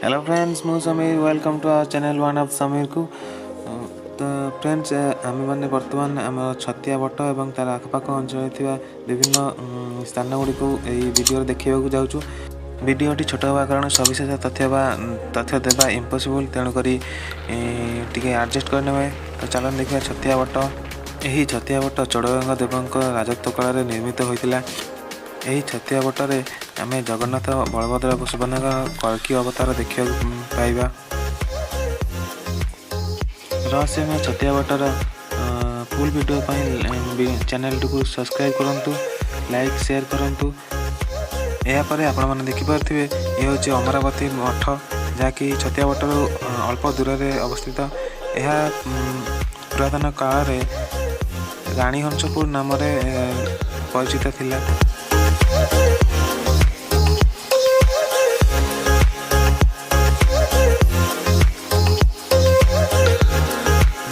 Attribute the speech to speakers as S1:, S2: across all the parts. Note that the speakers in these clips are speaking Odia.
S1: ହ୍ୟାଲୋ ଫ୍ରେଣ୍ଡସ୍, ମୁଁ Samir. Welcome to our channel one of ସମୀରକୁ। ତ ଫ୍ରେଣ୍ଡସ୍, ଆମେମାନେ ବର୍ତ୍ତମାନ ଆମ ଛତିଆ ବଟ ଏବଂ ତା'ର ଆଖପାଖ ଅଞ୍ଚଳରେ ଥିବା ବିଭିନ୍ନ ସ୍ଥାନ ଗୁଡ଼ିକୁ ଏହି ଭିଡ଼ିଓରେ ଦେଖିବାକୁ ଯାଉଛୁ। ଭିଡ଼ିଓଟି ଛୋଟ ହେବା କାରଣ ସବିଶେଷ ତଥ୍ୟ ବା ତଥ୍ୟ ଦେବା ଇମ୍ପସିବୁଲ୍, ତେଣୁକରି ଟିକେ ଆଡ଼ଜଷ୍ଟ କରିନେବେ। ତ ଚାଲନ୍ତୁ ଦେଖିବା ଛତିଆ ବଟ। ଏହି ଛତିଆ ବଟ ଚୋଡ଼ଗଙ୍ଗ ଦେବଙ୍କ ରାଜତ୍ୱ କାଳରେ ନିର୍ମିତ ହୋଇଥିଲା। ଏହି ଛତିଆ ବଟରେ ଆମେ ଜଗନ୍ନାଥ, ବଳଭଦ୍ର ଏବଂ ସୁଭଦ୍ରାଙ୍କ କଳ୍କୀ ଅବତାର ଦେଖିବାକୁ ପାଇବା। ରହସ୍ୟମୟ ଛତିଆ ବଟର ଫୁଲ୍ ଭିଡ଼ିଓ ପାଇଁ ଚ୍ୟାନେଲଟିକୁ ସବସ୍କ୍ରାଇବ୍ କରନ୍ତୁ, ଲାଇକ୍, ସେୟାର କରନ୍ତୁ। ଏହାପରେ ଆପଣମାନେ ଦେଖିପାରୁଥିବେ, ଏ ହେଉଛି ଅମରାବତୀ ମଠ, ଯାହାକି ଛତିଆ ବଟରୁ ଅଳ୍ପ ଦୂରରେ ଅବସ୍ଥିତ। ଏହା ପୁରାତନ କାଳରେ ରାଣୀ ହଂସପୁର ନାମରେ ପରିଚିତ ଥିଲା।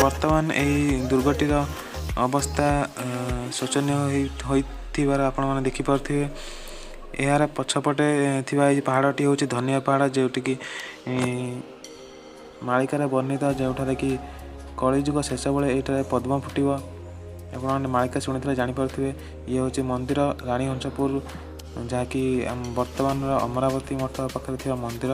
S1: ବର୍ତ୍ତମାନ ଏହି ଦୁର୍ଗଟିର ଅବସ୍ଥା ଶୋଚନୀୟ ହୋଇଥିବାର ଆପଣମାନେ ଦେଖିପାରୁଥିବେ। ଏହାର ପଛପଟେ ଥିବା ଏହି ପାହାଡ଼ଟି ହେଉଛି ଧନିଆ ପାହାଡ଼, ଯେଉଁଠିକି ମାଳିକାରେ ବର୍ଣ୍ଣିତ, ଯେଉଁଠାରେ କି କଳିଯୁଗ ଶେଷ ବେଳେ ଏଇଠାରେ ପଦ୍ମ ଫୁଟିବ। ଆପଣମାନେ ମାଳିକା ଶୁଣିଥିଲେ ଜାଣିପାରୁଥିବେ। ଇଏ ହେଉଛି ମନ୍ଦିର ରାଣୀ ହଂସପୁର, ଯାହାକି ବର୍ତ୍ତମାନର ଅମରାବତୀ ମଠ ପାଖରେ ଥିବା ମନ୍ଦିର।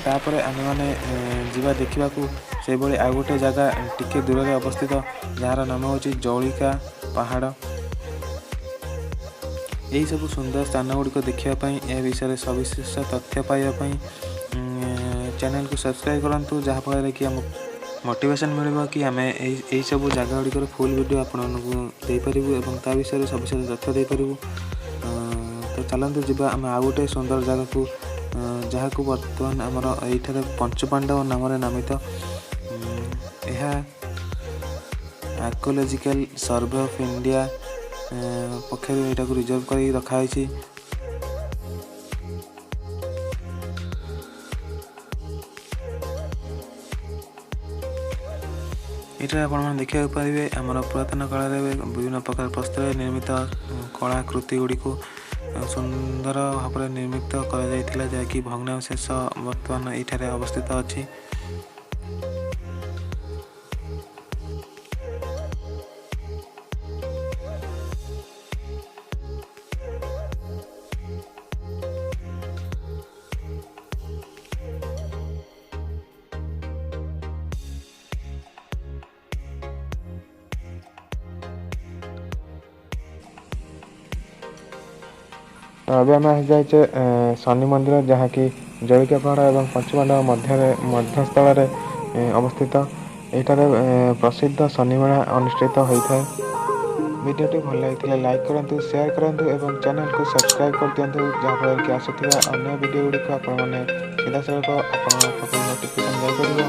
S1: ତାପରେ ଆମେମାନେ ଯିବା ଦେଖିବାକୁ ସେଇଭଳି ଆଉ ଗୋଟେ ଜାଗା ଟିକେ ଦୂରରେ ଅବସ୍ଥିତ, ଯାହାର ନାମ ହେଉଛି ଜଉଳିକା ପାହାଡ଼। ଏହିସବୁ ସୁନ୍ଦର ସ୍ଥାନ ଗୁଡ଼ିକ ଦେଖିବା ପାଇଁ, ଏ ବିଷୟରେ ସବିଶେଷ ତଥ୍ୟ ପାଇବା ପାଇଁ ଚ୍ୟାନେଲକୁ ସବସ୍କ୍ରାଇବ୍ କରନ୍ତୁ, ଯାହାଫଳରେ କି ଆମକୁ ମୋଟିଭେସନ୍ ମିଳିବ କି ଆମେ ଏହିସବୁ ଜାଗା ଗୁଡ଼ିକର ଫୁଲ୍ ଭିଡ଼ିଓ ଆପଣମାନଙ୍କୁ ଦେଇପାରିବୁ ଏବଂ ତା ବିଷୟରେ ସବିଶେଷ ତଥ୍ୟ ଦେଇପାରିବୁ। ତ ଚାଲନ୍ତୁ ଯିବା ଆମେ ଆଉ ଗୋଟେ ସୁନ୍ଦର ଜାଗାକୁ, ଯାହାକୁ ବର୍ତ୍ତମାନ ଆମର ଏଇଠାରେ ପଞ୍ଚୁପାଣ୍ଡବ ନାମରେ ନାମିତ। ଏହା ଆର୍କୋଲୋଜିକାଲ ସର୍ଭେ ଅଫ୍ ଇଣ୍ଡିଆ ପକ୍ଷରୁ ଏଇଟାକୁ ରିଜର୍ଭ କରି ରଖାହେଇଛି। ଏଠାରେ ଆପଣମାନେ ଦେଖିବାକୁ ପାଇବେ ଆମର ପୁରାତନ କାଳରେ ବିଭିନ୍ନ ପ୍ରକାର ପ୍ରସ୍ତରରେ ନିର୍ମିତ କଳାକୃତି ଗୁଡ଼ିକୁ ସୁନ୍ଦର ଭାବରେ ନିର୍ମିତ କରାଯାଇଥିଲା, ଯାହାକି ଭଗ୍ନାବଶେଷ ବର୍ତ୍ତମାନ ଏଇଠାରେ ଅବସ୍ଥିତ ଅଛି। ଏବେ ଆମେ ଆସିଯାଇଛେ ଶନି ମନ୍ଦିର, ଯାହାକି ଜଳିକା ପାହାଡ଼ ଏବଂ ପଞ୍ଚୁପାଣ୍ଡବ ମଧ୍ୟରେ ମଧ୍ୟସ୍ଥଳରେ ଅବସ୍ଥିତ। ଏଠାରେ ପ୍ରସିଦ୍ଧ ଶନି ମେଳା ଅନୁଷ୍ଠିତ ହୋଇଥାଏ। ଭିଡ଼ିଓଟି ଭଲ ଲାଗିଥିଲେ ଲାଇକ୍ କରନ୍ତୁ, ସେୟାର କରନ୍ତୁ ଏବଂ ଚ୍ୟାନେଲକୁ ସବସ୍କ୍ରାଇବ୍ କରିଦିଅନ୍ତୁ, ଯାହାଫଳରେ କି ଆସୁଥିବା ଅନ୍ୟ ଭିଡ଼ିଓ ଗୁଡ଼ିକୁ ଆପଣମାନେ ସିଧାସଳଖ ଆପଣଙ୍କ ପାଖକୁ ନୋଟିଫିକେସନ୍ ଯାଇପାରିବ।